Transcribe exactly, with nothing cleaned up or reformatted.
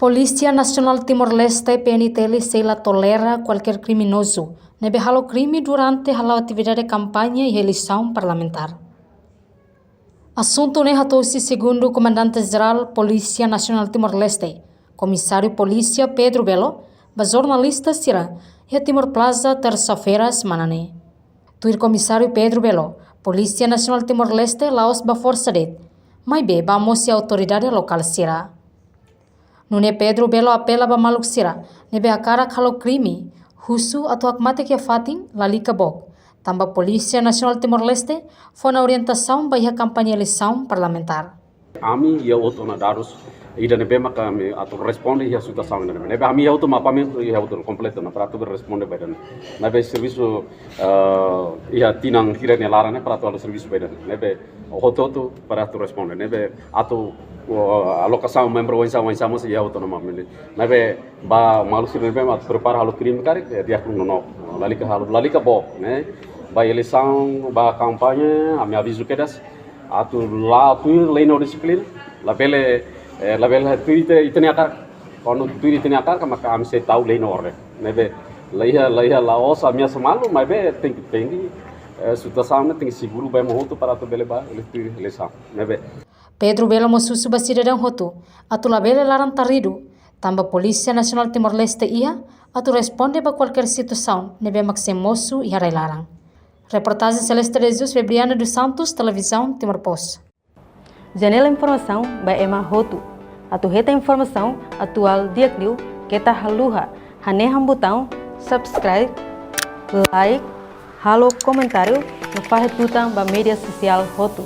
Polísia Nasionál Timor-Leste, P N T L, sei la tolera kualkér kriminozu ne'ebé halo krime durante hala'o atividade kampaña iha eleisaun parlamentár. Asuntu ne'e hato'o husi segundu Komandante Jerál Polísia Nasionál Timor-Leste, Komisáriu Polísia Pedro Belo, ba jornalista sira iha Timor Plaza, tersa-feira semana ne'e. Tuir Komisáriu Pedro Belo, Polísia Nasionál Timor-Leste la'ós ba forsa de'it, maibé ba mosu autoridade lokál sira. Nune'e Pedro Belo apela ba maluk sira ne'ebé hakarak halo krime, husu atu hakmatek iha fatin, lalika book, tanba Polísia Nasionál Timor-Leste fó ona orientasaun ba iha kampaña eleisaun parlamentár. Ami iha hotu ona dadus ida ne'ebé maka ami atu responde iha situasaun ida ne'ebé. Ne'ebé ami iha hotu mapamentu iha hotu kompletu ona para atu responde ba ida-ne'e. Ne'ebé servisu, eh, iha tinan hira nia laran ne'e para atu halo servisu ba ida-ne'e. Ne'ebé hotu-hotu para atu responde. Ne'ebé atu, eh, alokasaun membru oinsá, oinsá mós iha hotu ona mapamentu. Ne'ebé ba maluk sira ne'ebé mak prepara halo krime karik, eh, di'ak liu nonook. Lalika halo, lalika book, ne'e. Ba eleisaun, ba kampaña, ami avizu kedas. Atu la tuir lei no disiplina, labele, eh, labele tuir ita, ita-nia hakarak. Kuandu tuir ita-nia hakarak, maka ami sei tau lei no orden. Ne'ebé, la iha, la iha, la'ós ameasa malu, maibé tenke, tenke, eh, situasaun ne'e tenke seguru ba ema hotu para atu bele ba, ele tuir eleisaun. Ne'ebé. Pedro Belo mós husu ba sidadaun hotu atu labele laran taridu, tanba Polísia Nasionál Timor-Leste iha atu responde ba kualkér situasaun ne'ebé mak sei mosu iha rai-laran. Reportajen Celeste de Jesus, Febriana dos Santos, Televizaun Timor Post. Janela informasaun ba ema hotu. Atu hetan informasaun atuál di'ak liu, keta haluha hanehan butaun subscribe, like, halo komentáriu no fahe tutan ba média sosiál hotu.